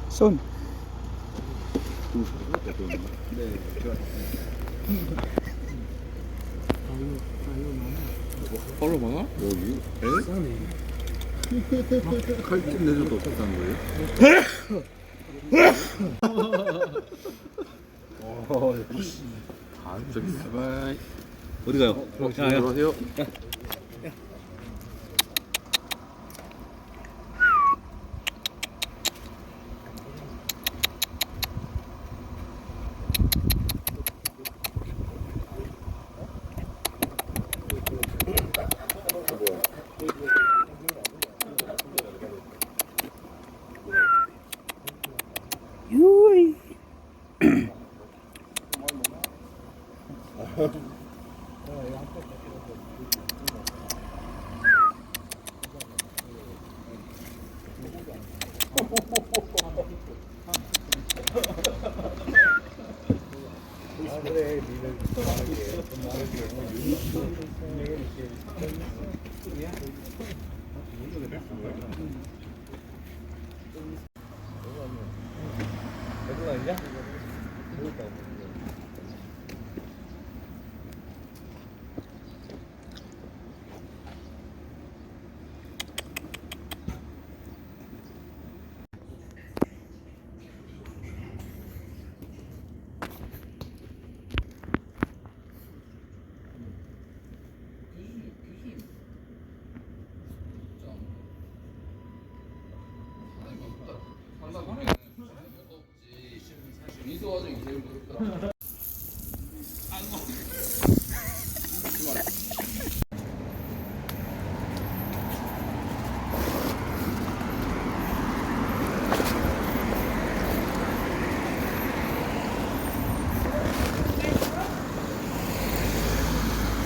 Soon. 팔로 많아? 여기? 에? 칼집 내줘도 비싼 거예요? 아, 진짜 비싸. Bye. 어디 가요? 야, 야. 들어가세요. Uy.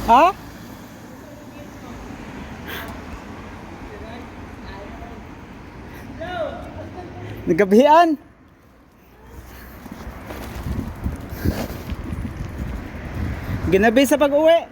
Ha? Nagabihan. Ginabi sa pag-uwi.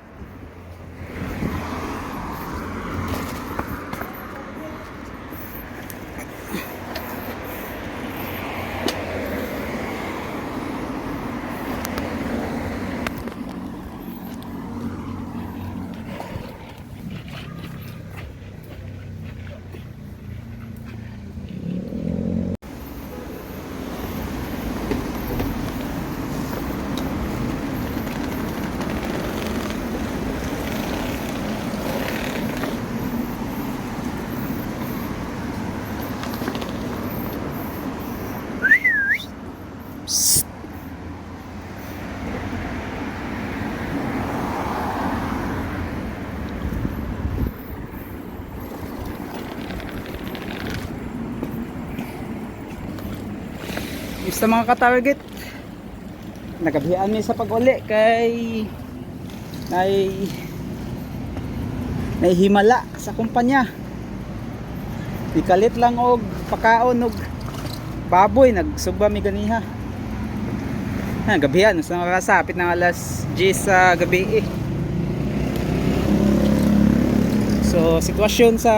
Sa mga ka-target, nagabihan mi sa pag-uli kay nay himala sa kumpanya. Nikalit lang og pakaon og baboy, nagsugba mi ganiha. Ha, gabihan sa nakasapit ng alas 10 sa gabi eh. So sitwasyon sa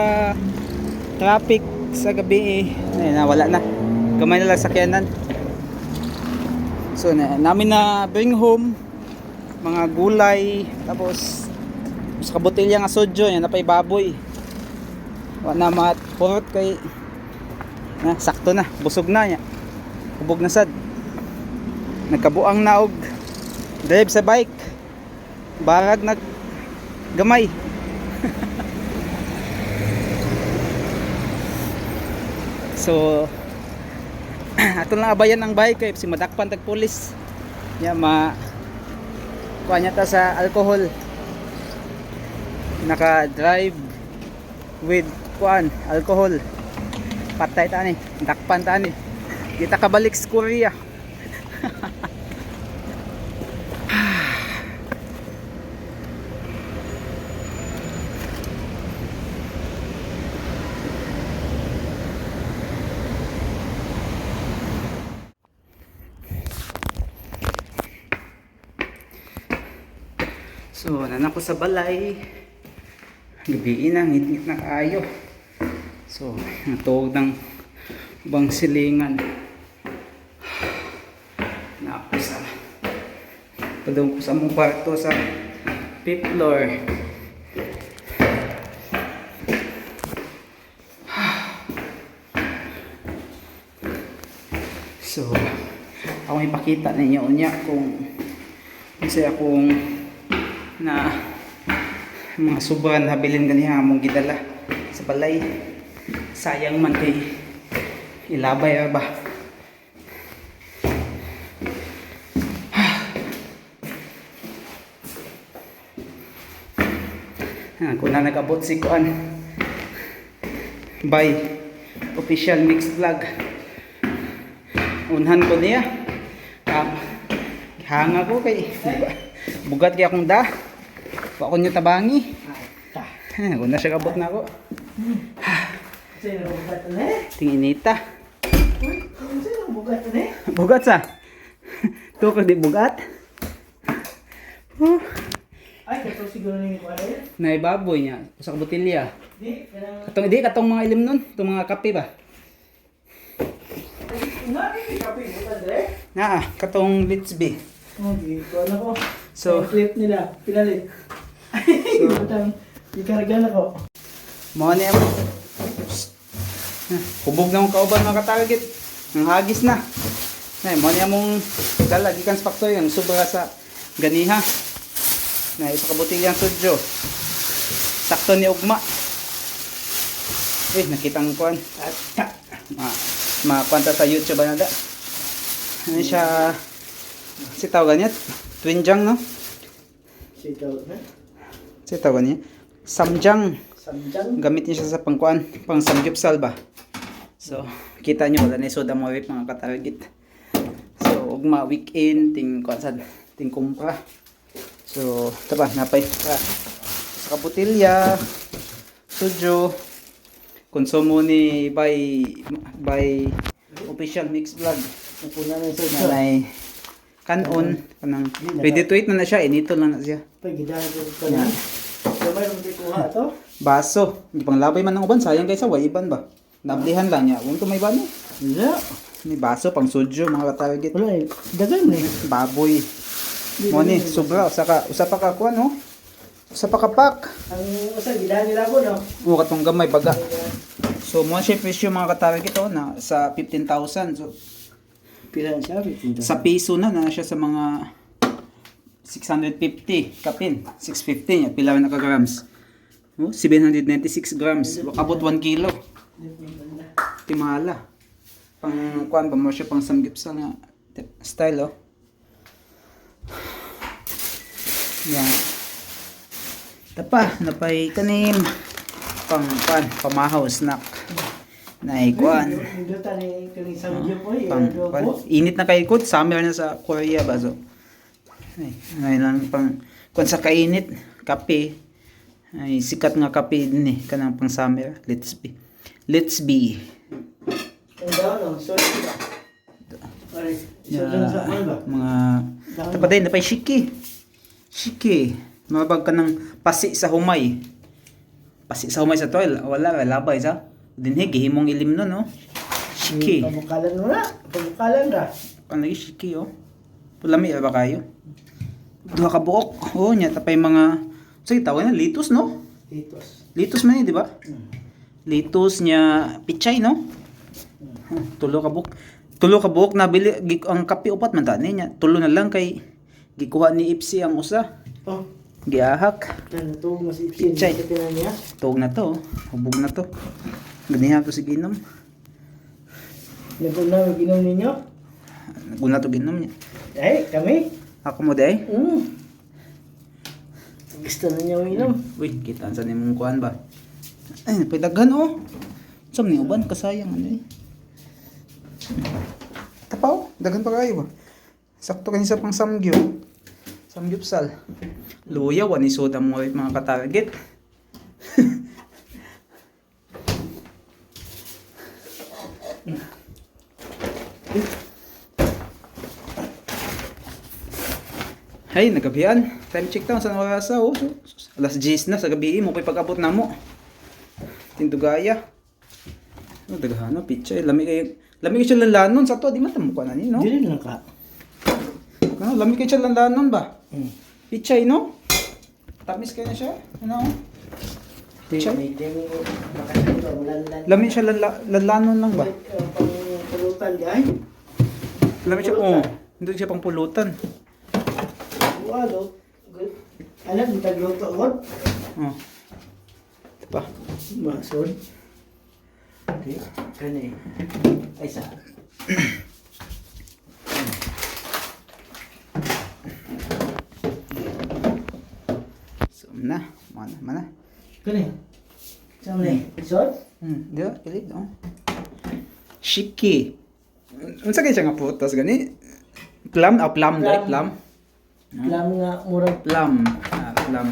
traffic sa gabi eh, ayun na, wala na. Gamay na lang sakyanan. So na, namin na bring home mga gulay, tapos sa kabotelya nga sojo yan napay baboy. Wa na matpurot kay na sakto na, busog na niya. Hubog na sad. Nagkabuang na og drive sa bike. Barag nag gamay. So ato lang abayan ang bike kay si madakpan tag pulis. Nya ma kuha niya ta sa alcohol. Naka drive with kuan alcohol. Patay ta ni, dakpan ta ni. Di ta kabalik sa Korea. So, nanako sa balay. Gabi na, ngit-ngit na kaayo. So, natuog ng Ubang silingan. Na ako sa padung ko sa among kwarto sa fifth floor. So, akong ipakita ninyo unya kung unsay akong na mga sobran habilin ganiha among gidala sa balay. Sayang man kay ilabay ra ba. Ah, kung na nag-abot si Kuan by official mix vlog, unhan ko niya. Hanga ko kay bugat kay akong da wa ko niyo tabangi. Kung na siya kabot na ako. Sino bugat na eh? Tinginita. Uy, sino bugat na eh? Bugat sa tukod di bugat. Huh. Ay, kato siguro na yung kuwan eh. Naibaboy niya usa ka botelya. Di, kanang. Katong di katong mga ilim nun, itong mga kape ba. Ay, nga, di kape mo Andre? Naa, katong Litsby. Oh, di ko ano ko. So- Yung clip nila, pinalit. Ay, butang, ikarga na ko. Mo ni mo. Hubog na akong kauban, mga katarget. Ang hagis na. Nay, mo ni among dala gikan sa factory ang sobra sa ganiha. Na isa ka botelya ang sudyo. Sakto ni ugma. Eh, nakita ang kuan. Ata. Ma makwanta sa YouTube ana da. Ano siya? Si tawag niya? Twinjang, no? Sitaw na. Si tawag niya? Samjang. Samjang. Gamit niya siya sa pangkuan, pang samgyupsal ba. So, kita nyo wala na yung soda mo mga katarget. So, ugma weekend ting kuan sad, ting kumpra. So, ito pa, napay pa. Sa kabutilya, sujo, konsumo ni by official mix vlog. Napuna na yung sudyo. Nanay kanon kanang ready to eat na na siya, inito lang na siya. Pag gidahan ko ito na. Gamay mo kuha to. Baso, hindi pang labay man ang uban, sayang kaysa way iban ba. Nablihan lang niya. Huwag may bano. Wala. May baso pang sudyo, mga katarget. Wala eh. Dagan eh. Baboy. Mo ni sobra usa ka usa pa ka kuan oh. Usa pa ka pack. Ang usa gidahan nila ko no. O katong gamay baga. So mo siya presyo, mga katarget, oh, na sa 15,000. So Pila na siya? 15,000. sa piso na na siya sa mga 650 kapin. 650 niya pila na ka grams. Oh, 796 grams. Abot 1 kilo. Timala. Pang kuan ba mo siya, pang samgyupsal nga style oh. Yan. Tapa, napay kanim. Pang kuan, pamahaw snack. Nay kuan. Nindot ni kaning samgyup oy. Pang kuan. Init na kay kod, summer na sa Korea ba so. Ay, ngayon lang pang kuan sa kainit, kape. Ay, sikat nga kape din eh, kanang pang summer. Let's be. Let's be. Ang daw no, sorry ba. Ay, Yeah, yeah. Sa ano ba? mga tapaday na pa shiki. Shiki. Mabag ka ng pasi sa humay. Pasi sa humay sa toil. Wala, wala labay sa. Dinhi gihimong ilim nun, no? Shiki. Pabukalan mo na. Pabukalan ra. Ano yung shiki, oh? Pulami ba kayo? Duha ka buok. Oh, nya tapay mga sige, tawag na litos, no? Titos. Litos man yun, di ba? Litos niya pichay, no? Huh, tulo ka buok. Tulo ka buok nabili ang kape upat man tani niya. Tulo na lang kay gikuha ni Ipsi ang usa. Oh, Giahak. natuog mo si Ipsin. Pichay. Sa tinan niya. Tuog na to, oh. Hubog na to. Ganiha to si ginom. Naguna mo ginom ninyo? Una to ginom niya. Eh, kami. Ako mo day. Gusto na niya uminom. Uy, kita sa nimong kuan ba? Ay, pagdaghan oh. Sam ni uban kasayang ano eh. Tapaw, daghan pa kayo ba? Sakto kani sa pang samgyup. Samgyupsal. Luya wa ni soda mo mga katarget. Hey, nagabihan. Time check down sa oras oh. So, alas 10 na sa gabi mo pa'y pag-abot na mo. Tindugaya. Oh, daghana pichay. Lami kay lami kay siya lanlanon sa to, di man ta mukha na ni, no? Dili lang ka. Ano, lami kay siya lanlanon ba? Pichay, no? Tamis kay na siya. Ano? Di, Pichay. may di mo makasito ang lanlan. Lami siya lanlanon lang ba? Pang pulutan di ay. Lami siya, oh. Hindi siya pang pulutan. Walo. Alam, di tagluto ko. Oh. Ito pa. Masod. Di, kani. Ay sa. So, na. Mana, mana. Kani. Sa ni. Sod? Di ba? Pilit, oh. Shiki. Unsa kay siya nga prutas gani? Plum, ah, plum, plum. Plum. Plum nga murag Plum. Ah, plum.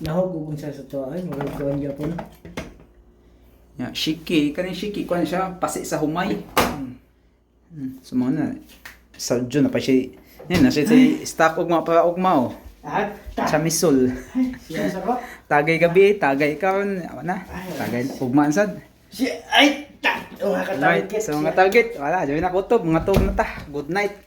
nahog ug unsa sa to ay murag kuan gyapon. Yeah, shiki, kaning shiki kuan siya pasi sa humay. So mo na sa na pa siya. Yan na siya sa stock ugma para ugma oh. Ah, ta. Chamisol. Siya sa ko. Tagay gabi, tagay karon, awa na. Tagay ugma sad. Siya ay ta. Oh, Right, ka-target. so mga target, wala, dyan na kutob, mga tub na ta. Good night.